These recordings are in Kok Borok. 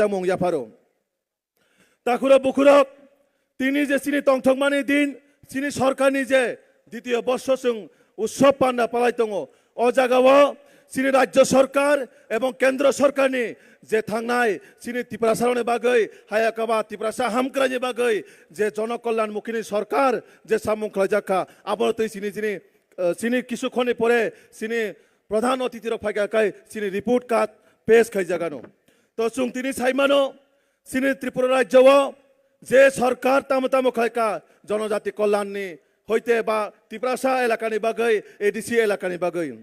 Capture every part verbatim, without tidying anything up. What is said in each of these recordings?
chamung yapharo. Takhurok bukhurok, tini je chini tongthokmani din, chini sorkarni je ditiyo borsho chwng utsob panda palai tongo, o jagao chini rajyo sorkar ebong kendro sorkarni je thangnai chini Tiprasarokni bagwi, hayakaba Tiprasa hamkraini bagwi je jonokolyan mukhini sorkar je samung khlaijak kha, abono twi chini, chini, eh, chini kisu khonni pore chini pradhan otithirok phaikha khai chini report card pes khaijagano. To chwng tini saimano, chini Tripura rajyo o je sorkar tamo tamo khlaikha jonojati kolyanni hoite ba Tiprasa elakani bagwi, A D C elakani bagwi.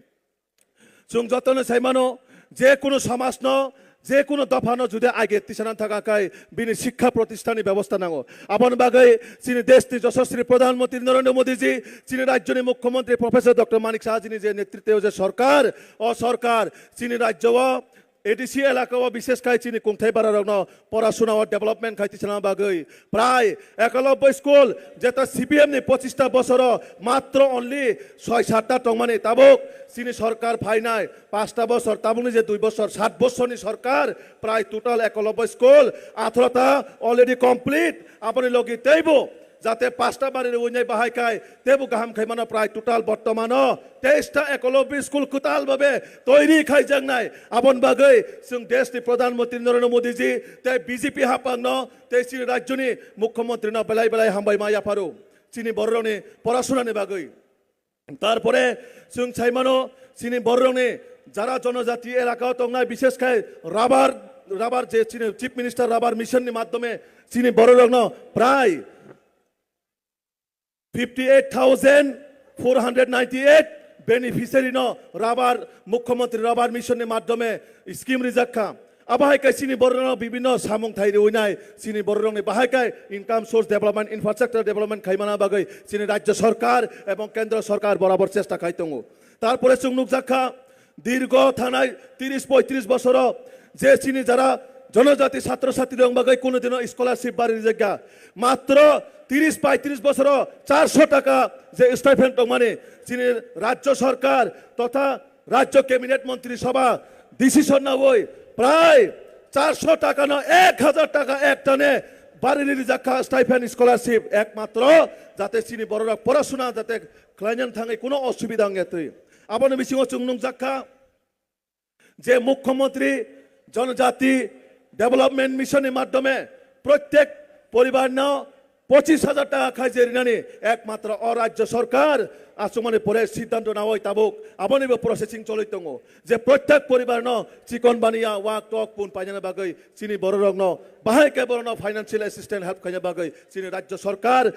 Chwng jotono saimano, je kunu samajno, je kunu dophano judi age tisana thaka khai bini sikha pratisthanni bebosta nango. Aboni bagwi chini deshni Joshosri Pradhan Mantri Narendra Modi ji, chini rajyoni Mukhyamantri Professor Doctor Manik Saha jini je netritwe je sorkar, o sorkar chini rajyo o A D C elaka o bishesh khai chini kungthai bararokno porasuna o development khai tisana bagwi prai ekolobboi school, jeta C P M ni pochista bosoro matro only soi satta tongmani, tabuk chini sorkar phainai pasta bosor, tabukni je dui bosor, sat bosorni sorkar prai total ekolobboi school, atharota already complete, aboni logi teibo jate pasta bari rwinai bahai khai teibo gaham khaimano prai total bortomano teista ekolobboi school kwtal babe toiri khaijaknai. Aboni bagwi chwng deshni Pradhan Mantri Narendra Modi ji tei B J P haphangno tei chini rajyoni Mukhyamantri no belai belai hambai ma yapharo chini bororokni porasuna ni bagwi. Tarpore chwng saimano chini bororokni jara jonojati elaka o tongnai, bishesh khai rubber, rubber je chini Chief Minister rubber mission ni madhyome chini bororokno prai fifty eight thousand four hundred ninety eight beneficiary no rubber, Mukhyamantri rubber mission ni madhyome scheme rijak kha. Abo hai khe chini bororokno bibhinno samung thai riwinai, chini bororokni bahai khe income source development, infrastructure development khaimana bagwi chini rajyo sorkar ebong kendro sorkar borabor chesta khai tongo. Tarpore chwng nukjak kha, dirgo thanai tiris poitris bosoro je chini jara jonojati chhatro chhatrirok bagwi kunu dino scholarship bari rijak ya. Matro tiris poitris bosoro charso taka je stipend tongmani chini rajyo sorkar totha rajyo cabinet montri sabha decision nawi prai charso taka no ek hajar taka ektane bari rijak kha stipend scholarship ekmatro jate chini bororok porasuna jate khlainani thangwi kuno osubida wngya twi. Aboni bisingo chwng nukjak kha je Mukhyamantri Jonojati Development Mission ni madhyome prottek poribar no pochis hajar taka khai je rinani ekmatro o rajyo sorkar achukmani pore siddhanto nawi tabuk abonibo processing choli tongo je prottek poribar no chikon baniya wak tok pun painani bagwi chini bororokno bahai khe borokno financial assistance help khaina bagwi chini rajyo sorkar,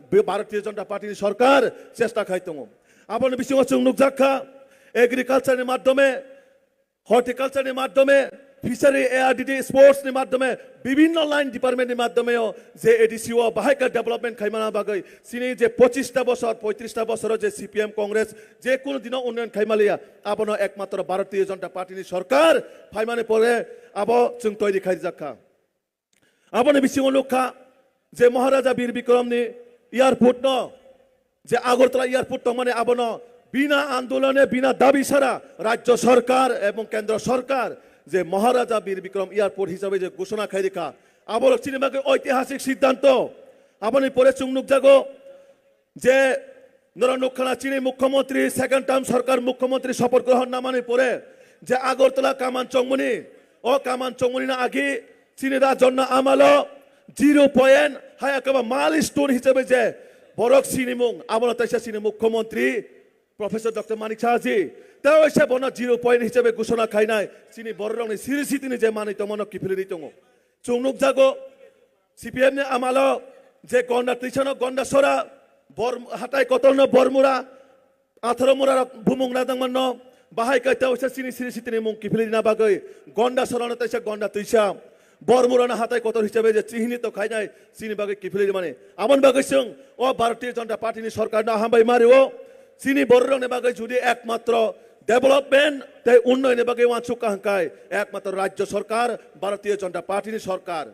Bharatiya Janata Party ni sorkar chesta khai tongo. Aboni bisingo chwng nukjak kha agriculture ni madhyome, horticulture ni madhyome, fishery, A R D D, sports ni madhyome, bibhinno line department ni madhyome o je A D C o bahai khe development khaimana bagwi chini je pochista bosor, poitrista bosoro je C P M Congress je kunu dino unnayan khaimaliya, abono ekmatro Bharatiya Janata Party ni sorkar phaimani pore abo chwng toiri khaijak kha. Aboni bisingo nukha je Maharaja Bir Bikramni airport no, je Agartala airport tongmani abono bina andolone, bina dabi sara rajyo sorkar ebong kendro sorkar je Maharaja Bir Bikram airport hisabe je ghosona khairikha, abo chini bagwi oitihasik siddhanto. Aboni pore chwng nukjago je norok nukha na chini mukhyamantri, second term sorkar mukhyamantri sopoth grohon namani pore je Agartala kaman chongmani, o kaman chongmani na agi chini rajonna amalo zero point hai akaba milestone hisabe je borok sinimung abono taisa chini mukhyamantri Professor Doctor Manik Saha ji tei waisa bono zero point hisabe ghosona khainai chini bororokni siri sitini je manwi tongmano kiphilwi tongo. Chwng nukjago, C P M ni amalo je Gonda twisano Gonda sora, Bor-, hatai kotorno Bormura, atharo mura rok bumung nadang manno, bahai kaita waisa chini siri sitini mung kiphilwi rina bagwi Gonda sorano taisa Gonda twisa, Bormurano hatai kotor hisabe je chihini to khainai chini bagwi kiphilwi rimani. Aboni bagwi chwng o Bharatiya Janata Party ni sorkarno hambai mario, chini bororokni bagwi judi ekmatro development tei unnayonni bagwi uansuk kaham khai ekmatro rajyo sorkar, Bharatiya Janata Party ni sorkar.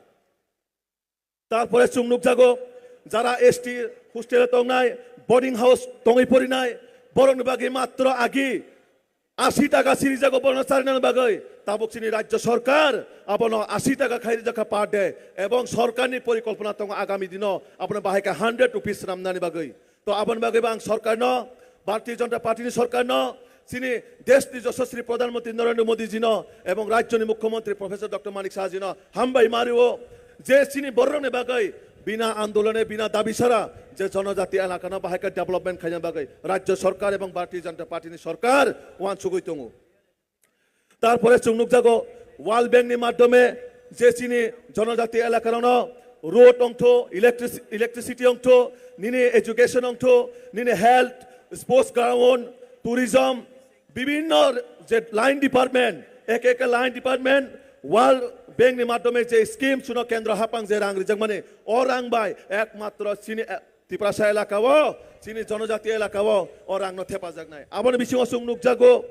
Tarpore chwng nukjago, jara S T hostel tongnai, boarding house tongwi porinai, borokni bagwi matro agi Asi taka sirijago bono charinani bagwi tabuk chini rajya sarkar abono asi taka khai rijak kha per day, ebong sarkarni porikolpona tongo agami dino abono bahai khe hundred rupees swnamnani bagwi. To aboni bagwi bo ang sarkarno, Bharatiya Janata Party ni sarkarno, chini deshni Yashaswi Pradhan Mantri Narendra Modi jino ebong rajyoni Mukhyamantri Professor Doctor Manik Saha jino hambai mario, je chini bororokni bagwi bina andolone, bina dabi sara je jonojati elakano bahai khe development khaina bagwi rajya sarkar ebong Bharatiya Janata Party ni sarkar uansugwi tongo. Tarpore chwng nukjago World Bank ni madhyome je chini jonojati elakarokno road ongtho, electric-, electricity ongtho, nini education ongtho, nini health, sports ground, tourism, bibhinno je line department, eke eke line department, World Bank ni madhyome je scheme suno kendro haphang je rang rijakmani, o rang bai ekmatro chini, eh, Tiprasa elaka o, chini jonojati elaka o, o rang no thepajaknai. Aboni bisingo chwng nukjago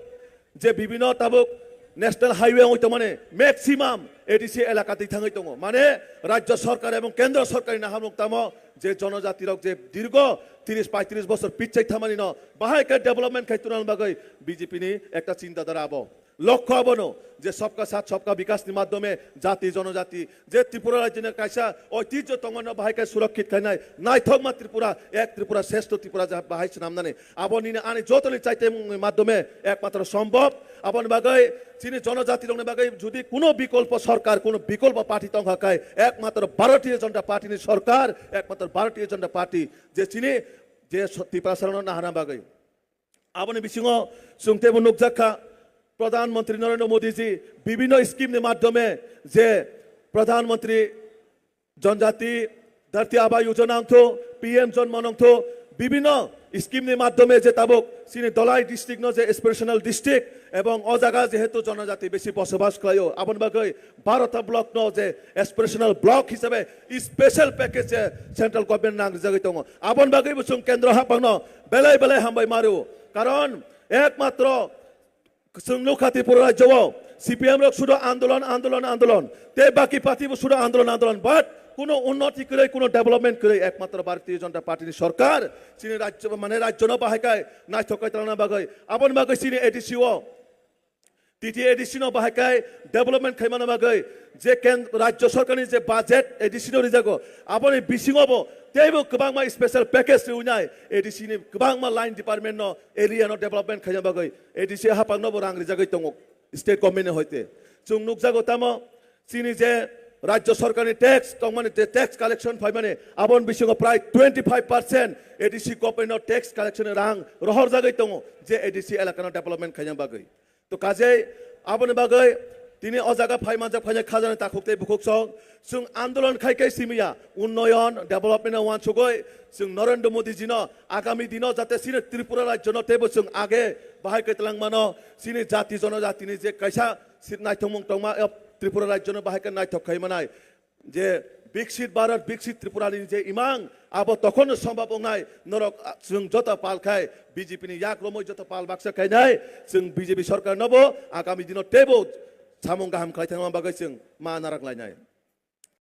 je bibhinno tabuk National Highway wngwi tongmani maximum A D C elaka twi thangwi tongo. Mane rajya sarkar ebong kendra sarkar ni naharmung tamo je jonojati rok je dirgo tris paitris bosor pichai thamani no bahai khe development khai tunani bagwi B J P ni ekta chinta dhara abo. Lokho abono je sabka sath sabka bikas ni madhyome jati jonojati je Tripura rajyoni kaisa oitijyo tongmano bahai khe surokkit khainai, naithokma Tripura, ek Tripura, shrestho Tripura ja bahai swnamnani. Abo nini ani jotoni chaitengmungni madhyome ekmatro sombhob. Aboni bagwi chini jonojati rokni bagwi jodi kuno bikolpo sarkar, kuno bikolpo party tongkha khai ekmatro Bharatiya Janata Party ni sarkar, ekmatro Bharatiya Janata Party je chini je so-, Tiprasa rokno naharna bagwi. Aboni bisingo chwng teibo nukjak kha, Pradhan Mantri Narendra Modi ji bibhinno scheme ni madhyome je Pradhan Mantri Janjati Dharti Aaba Yojana wngtho, P M Janman wngtho, bibhinno scheme ni madhyome je tabuk chini Dhalai district no je aspirational district ebong o jaga jehetu jonojati besi bosobas khlaio, aboni bagwi barota block no je aspirational block hisabe special package je central government nang rijagwi tongo, aboni bagwi bo chwng kendro haphang no belai belai hambai mario. Karon ekmatro chwng nukha Tripura rajyo o C P M rok sudo andolon, andolon, andolon. Tei baki party bo sudo andolon, andolon. But kuno unnoti kwrwi, kuno development kwrwi, ekmatro Bharatiya Janata Party ni sarkar chini rajyo, mane rajyo no bahai khai naithok khai twlangna bagwi. Aboni bagwi chini A D C o T T A D C no bahai khai development khaimana bagwi je ken-, rajyo sarkar ni je budget A D C no rijago, aboni bisingo bo teibo kwbangma special package riwinai A D C ni kwbangma line department no area no development khaina bagwi A D C haphang no bo rang rijagwi tongo state government ni hoite. Chwng nukjago tamo chini je rajyo sarkar ni tax tongmani je tax collection phaimani aboni bisingo prai twenty five percent A D C government no tax collection ni rang rohorjagwi tongo je A D C elaka no development khaina bagwi. To kajei aboni bagwi tini o jaga phai manjak phainai khajani takhuk tei bukhuk song chwng andolon khai khai simiya unnoyon development o uansugwi chwng Narendra Modi ji no agami dino jate chini Tripura rajyo no teibo chwng age bahai khe twlang mano chini jati jonojati ni je kaisa si-, naithokmung tongma o Tripura rajyo no bahai khe naithok khai manai. Je Biksit Bharat, Biksit Tripura ni je imang, abo tokhono sombab wngnai, norok, ah, chwng joto pal khai, B J P ni yak romwi joto pal baksa khainai, chwng B J P sarkar nobo agami dino teibo samung kaham khlai thangma bagwi chwng ma narak lainai.